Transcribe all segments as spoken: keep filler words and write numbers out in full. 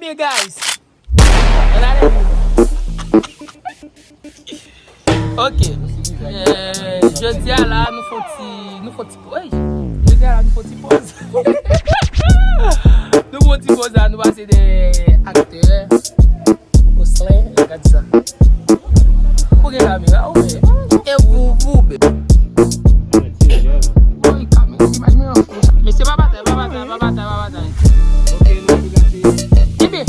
Hey guys. Ann ale. Ok. Eh, jodi a la, nou fè yon ti, nou fè yon ti poz. Jodi a la, nou fè yon ti poz. Nou fè yon ti poz la, nou pase de aktè. Goslen, gad sa. Ou gen kamera, ou gen. E vou, vou, be. Woy, kamera, imaj mwen an fou. Mesye, pa batay, pa batay, pa batay, pa batay. Ebyen,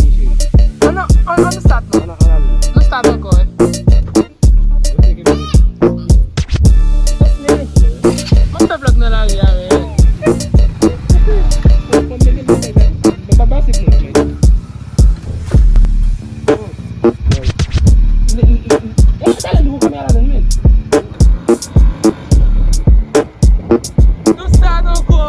ann, ann, ann, ann start non. Nou start ankò, wi. M ap fè vlòg nan lari a, men. Nou start ankò.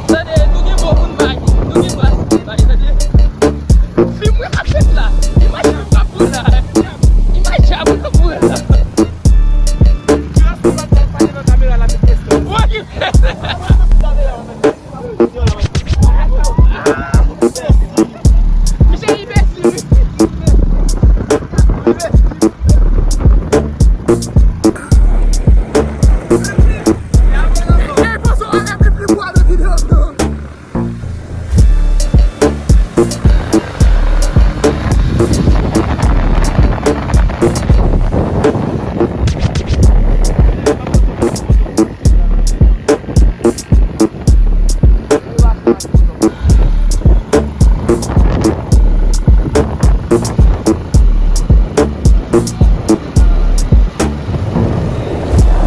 Tande, nou gen bon moun bay, nou gen bras moun bay, tande. Fim wi ap fèt la, imaj fim k ap pran la, imaj djab k ap pran la. Wi. Misye imbésil.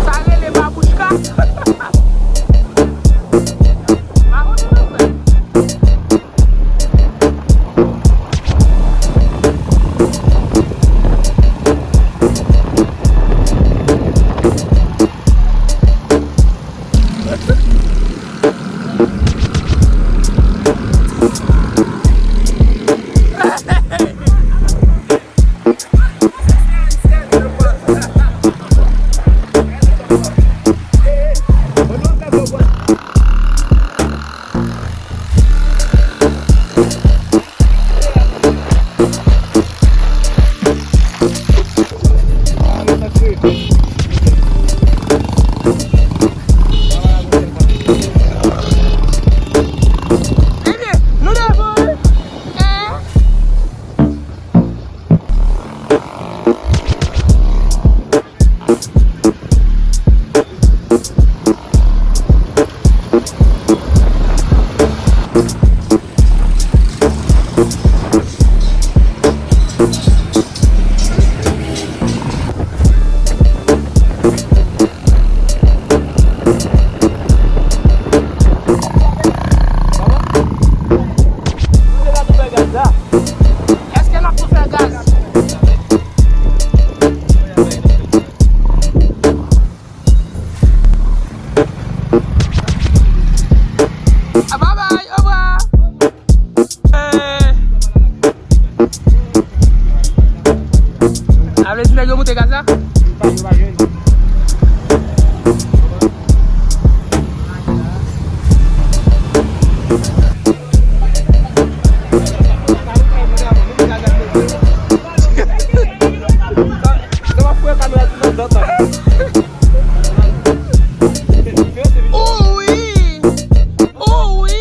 Sa rele babouchka. Babouchka, frè. Èske n ap tou fè gaz? Ah, bye bye, au revoir. Eh. A vle di nèg yo moute gaz la? Oh wi! Oh wi!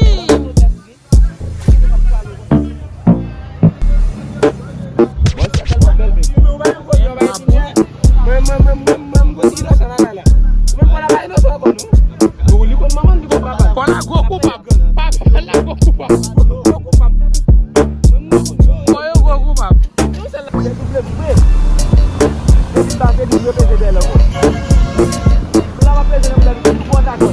Paul la gwo koupab. Paul la gwo koupab. Paul yo gwo koupab. Depi m pase, depi yo peze dèyè lòt bò. Pou la w ap peze nan moun la, li twò dakò.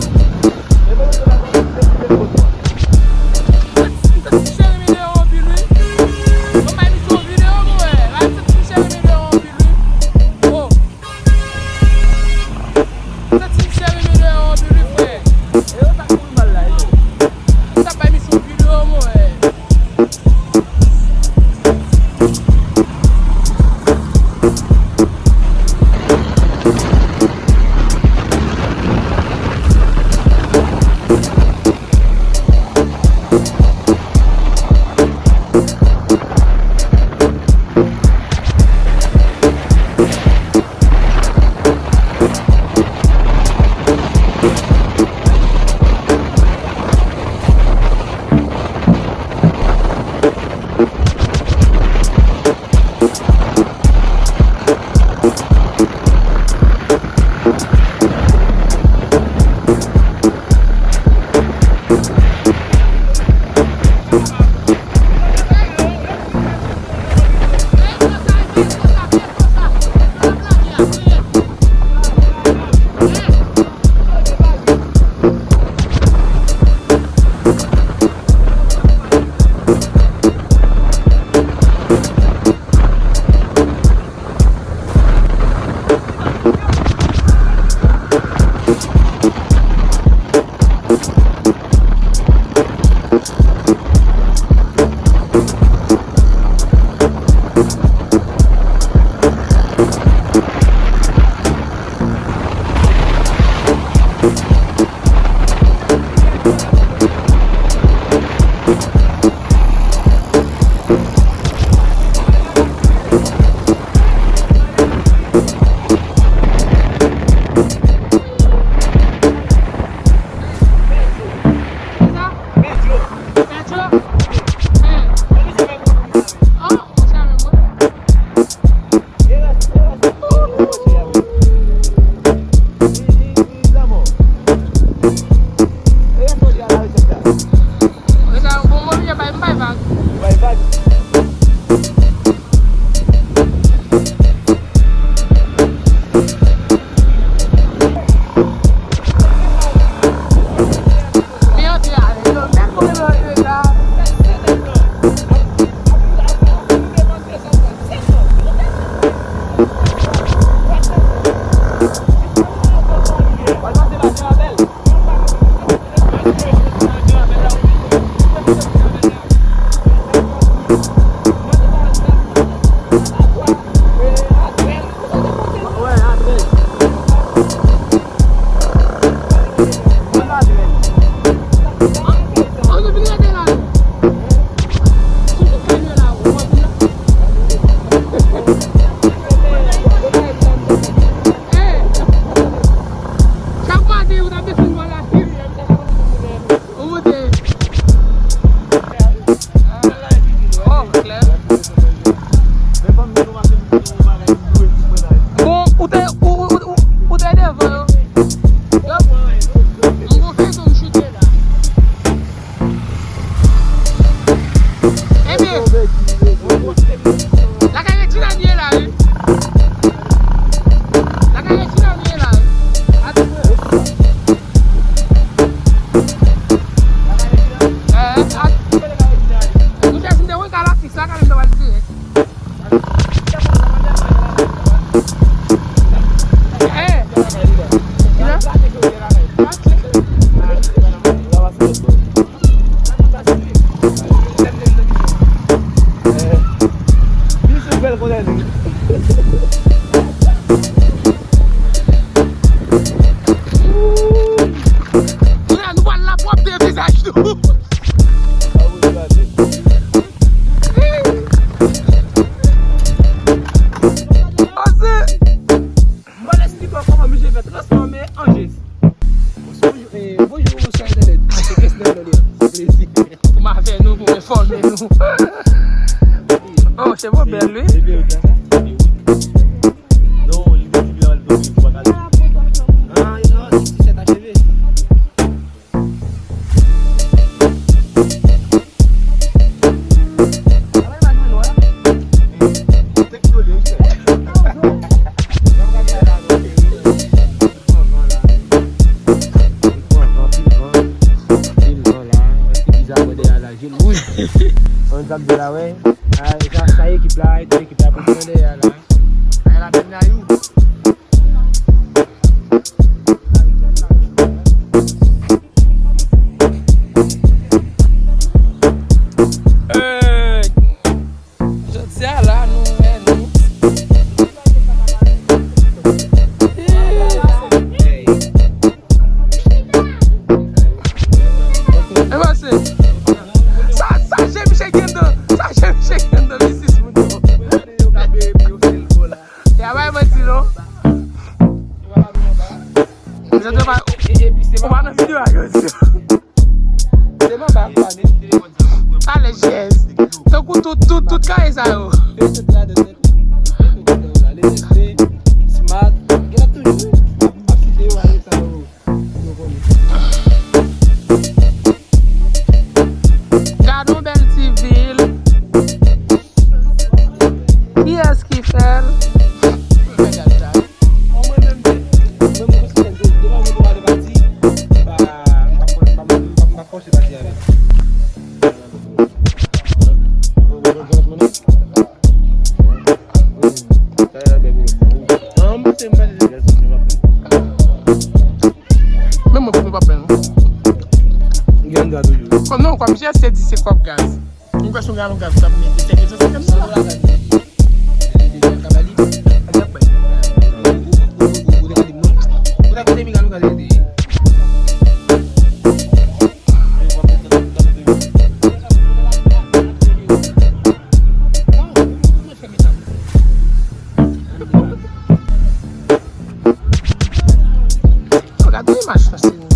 Bon, ou te, ou, ou, ou, ou te devan yo. Yo, m gon feyton m choute la. Ebyen, lakay Reginald ye la, wi. Lakay Reginald ye la, wi. Monchè, si m te wè ka la fis la, ka m te wè l dirèk. Kounye a, nou pral la pwòpte vizaj nou. Ose! M pral esplike w kòman misye fè transfòme an je. Bonjou, eh, bonjou, bonswa, entènèt. Se Kesnel non li an. Plezi. Kòman avè nou pou enfòme nou. Oh, cheve w bèl, wi. Non, li te di byen, li te di byen. Ah, non, se ti sèt a cheve. Ann sa m di la, wè. Sa, sa, sa ekip la, tout ekip la, pou pran dèyè la. Ay, la bèl nan you. Jodi a la, nou wè nou. E pase. Sa, sa, je misye gen nan. Sa, je misye gen nan, misis moun yo. Ya bay manti non. Ou pa nan videyo a jodi. Alèz, yes. Tankou tout, tout, tout kare sa yo. Gad yon bèl ti vil. Kiyès ki fè l? Non, kòm jès se di se kòb gaz. M kwè se yon galon gaz sa pou mete sèt san senkant dola. Gade imaj sa, Senyè.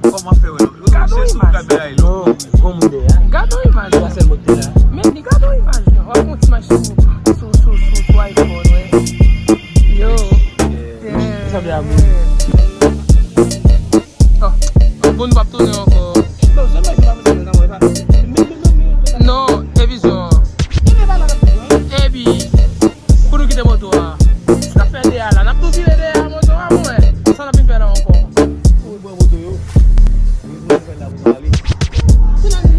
Kòman fè wè? Gade yon imaj. Gade yon imaj. Men li gade yon imaj. W ap pran ti imaj sou, sou, sou, sou, sou iPhone, wè. Yo. Sa vle a moun. Oh, bon, nou p ap tounen ankò. Non, e vizyon. Epi, pou nou kite moto a. N ap fè de a la. N ap tou vire de a moto a, mwen. Sa n ap vin fè la ankò.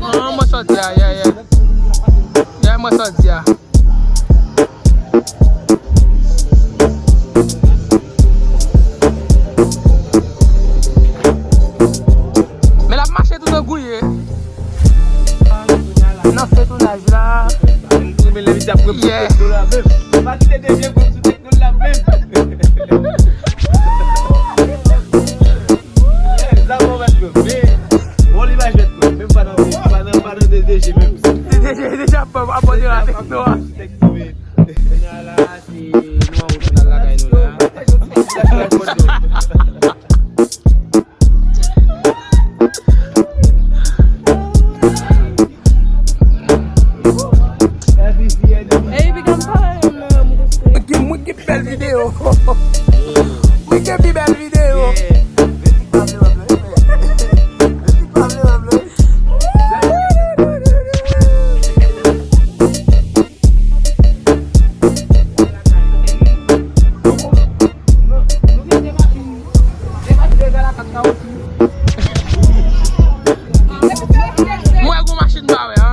Ah, mwen sòti a, yeah, yeah. Yeah, mwen sòti a. Men l ap mache toutan gouye. Nan fè tounaj la. Yeah. D J deja ap abòne avèk nou a. Kounye a la, se nou an wout pou n al lakay nou la. Hey, big up, mwen gen, mwen gen bèl videyo. Mwen gen pi bèl videyo. Mwen gon machin pa wè, an.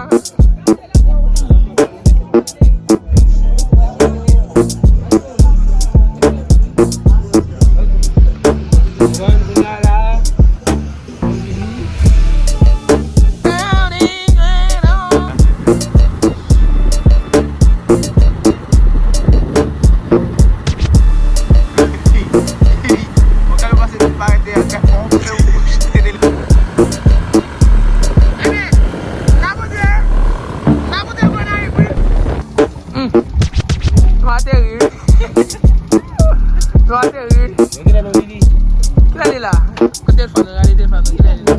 Hmm. Nou ateri wi. Nou ateri wi. Kilè li la? Kote telefòn nan? Gade telefòn nan. Kilè li la?